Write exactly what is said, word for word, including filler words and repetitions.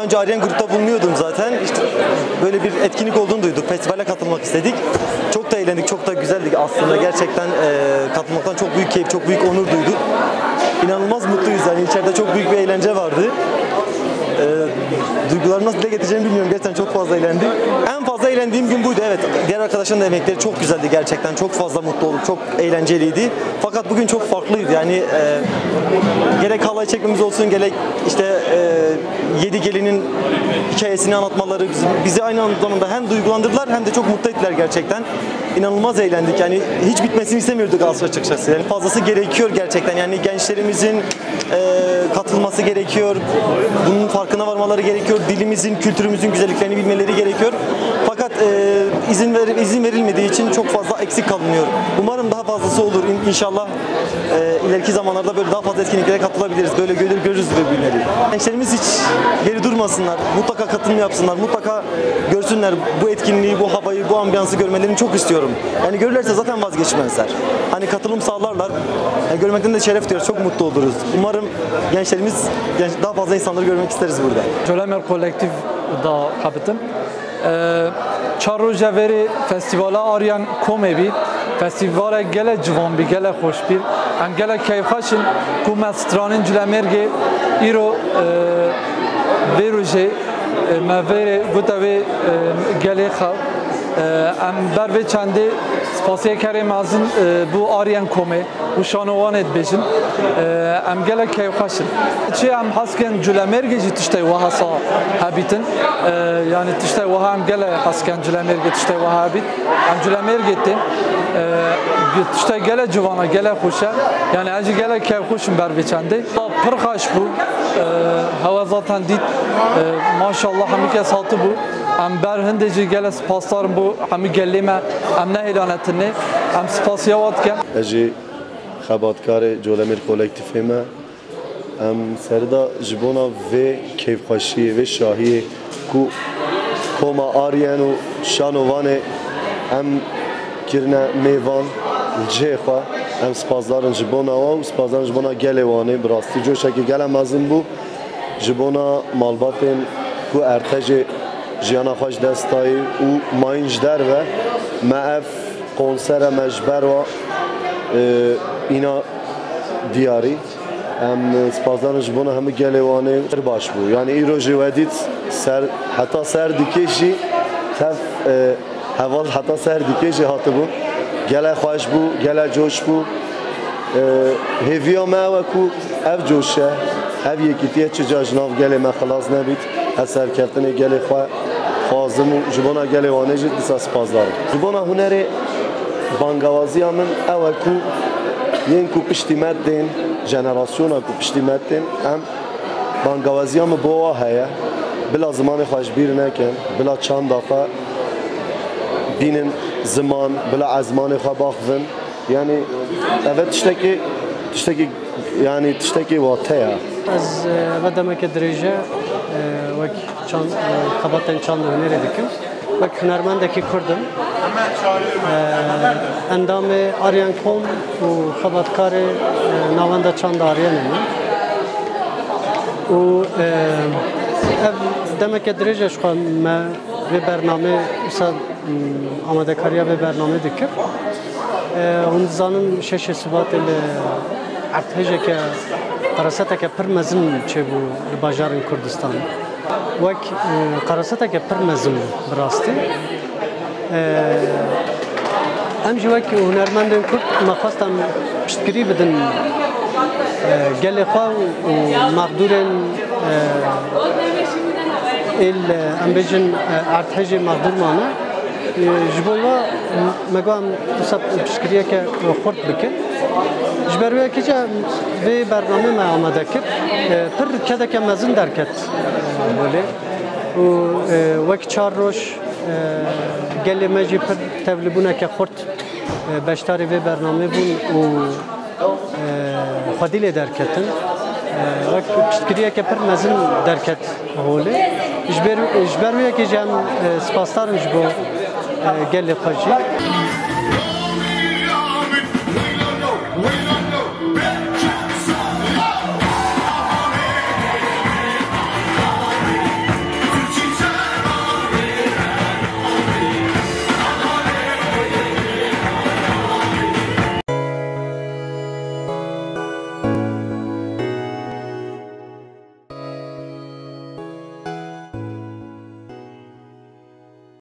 Önce Aryan grupta bulunuyordum zaten. İşte böyle bir etkinlik olduğunu duyduk. Festivale katılmak istedik. Çok da eğlendik, çok da güzeldi aslında. Gerçekten e, katılmaktan çok büyük keyif, çok büyük onur duyduk. İnanılmaz mutluyuz yani, içeride çok büyük bir eğlence vardı. E, duygularımı nasıl dile getireceğimi bilmiyorum. Gerçekten çok fazla eğlendim. En fazla eğlendiğim gün buydu, evet. Diğer arkadaşların da emekleri çok güzeldi gerçekten. Çok fazla mutlu olduk, çok eğlenceliydi. Fakat bugün çok farklıydı. Yani e, gerek halay çekmemiz olsun, gerek işte e, yedi gelinin hikayesini anlatmaları bizi, bizi aynı zamanda hem duygulandırdılar hem de çok mutlu ettiler gerçekten. İnanılmaz eğlendik. Yani hiç bitmesini istemiyorduk aslında açıkçası. Yani fazlası gerekiyor gerçekten. Yani gençlerimizin e, katılması gerekiyor. Bunun farkına varmaları gerekiyor. Dilimizin, kültürümüzün güzelliklerini bilmeleri gerekiyor. Fakat e, izin ver, izin verilmediği için çok fazla eksik kalınıyor. Umarım daha fazlası olur. İn- İnşallah e, ileriki zamanlarda böyle daha fazla etkinliklere katılabiliriz. Böyle görür, görürüz birbirleri. Gençlerimiz hiç geri durmasınlar. Mutlaka katılım yapsınlar. Mutlaka görsünler bu etkinliği, bu havayı, bu ambiyansı görmelerini çok istiyorum. Yani görürlerse zaten vazgeçmezler. Hani katılım sağlarlar. Yani görmekten de şeref duyarız. Çok mutlu oluruz. Umarım gençlerimiz, genç, daha fazla insanları görmek isteriz burada. Colemer Kolektif da xebitim. E, çar roja verê festîvala Aryan Komê bî. Festîvalek gelek ciwan bî, gelek xweş bî. Em gelek keyfxweş in ku me stranên Culemêrgê îro, e, vê rojê, e, me vê rê gote wê, e, gelê xwe. E, em ber vê çendê spasiyê kerê mezin, e, bo Aryan Komê û şanowanê dibêjin. E, em gelek keyfxweş in. Çi em hez dikin Culemêrgê jî tiştê wiha sa hebîtin. E, yanî tiştê wiha em gelek hez dikin Culemêrgê tiştê wiha hebît. Em Culemêrgê tên. E, tiştê gelek ciwan e, gelek xweş e. Yanî ez jî gelek keyfxweş im ber vê çendê. Pir xweş bû. E, hewa zaten dît. E, maşallah hemî kes hatibû. Em ber hindê jî gelek spasdar in bo hemî gelê me. Em nehêlane tinê. Em spasiya wan dikin. Ez jî xebatkarê Colemêr Kolektifê me. Em serida ji bona vê keyfxweşiyê, vê şahiyê ku Koma Aryan û Şanovanê em kirine mêvan li cihê xwe, em spasdar in ji bona wan û spasdar in ji bona gelê Wanê. Bi rastî coşekî gelek mezin bû. Ji bona malbatên ku erdhejê jiyana xwe ji dest dayî û mayîn ji derve, me ev konsere me ji ber wa, e, îna diyarî. Em spasdar in ji bona hemû gelê Wanê. Pir baş bû. Yanî îro jî we dît ser, heta ser dikê jî tev, e, heval heta ser dikê jî hatibû. Gelek xweş bû, gelek coş bû. E, hêviya me ew e ku ev coşe, ev yekîtiye çi ca ji nav gelê me xilas nebît. Ez serkeftinê gelê xwe dixwazim û ji bona gelê Wanê jî dîsa spasdar im. Ji bona hunerê bangawaziya min ew e ku yên ku piştî me tên, jenerasyona ku piştî me tên, em bangawaziya min bo wa heye, bila zimanê xwe ji bîr nekin, bila çanda xwe bînin ziman, bila ezmanê xwe baxivin. Yanî ev e tiştekî, tiştekî, yanî tiştekî wate ye. Ez, e, ev demeke dirêj e, e, wek çand, e, xebatên çand û hunerê dikim. Wek hunermendekî Kurd im. E, endamê Aryan Kom û xebatkarê, e, Navenda Çanda Aryanê me. Û, e, ev demeke dirêj e ji xwe me vê bernamê wisa, m, amadekariya vê bernamê dikir. E, hûn dizanin şeşê Sibatê li erdhejeke, qereseteke pir mezin çêbû li bajarên Kurdistanê. Wek, e, qereseteke pir mezin bû bi rastî. E, em jî wek hunermendên Kurd me xwest em piştgirî bidin, e, gelê xwe û mexdûrên, e, êl, em bêjin, e, erdhejê mexdûr mane. E, ji bo wa me got em wisa piştgiriyeke xurt bikin. Ji ber wê yekê jî em vê bernamê me amade kir. E, pir kedeke mezin derket, e, holê. Û, e, wek çar roj, e, gelê me jî pir tevlîbûneke xurt, e, beşdarî vê bernamê bûn û, e, xwedî lê derketin. E, wek piştgiriyeke pir mezin derket holê. Ji ber, ji ber wê yekê jî em, e, spasdar in ji bo, e, gelê xwe jî.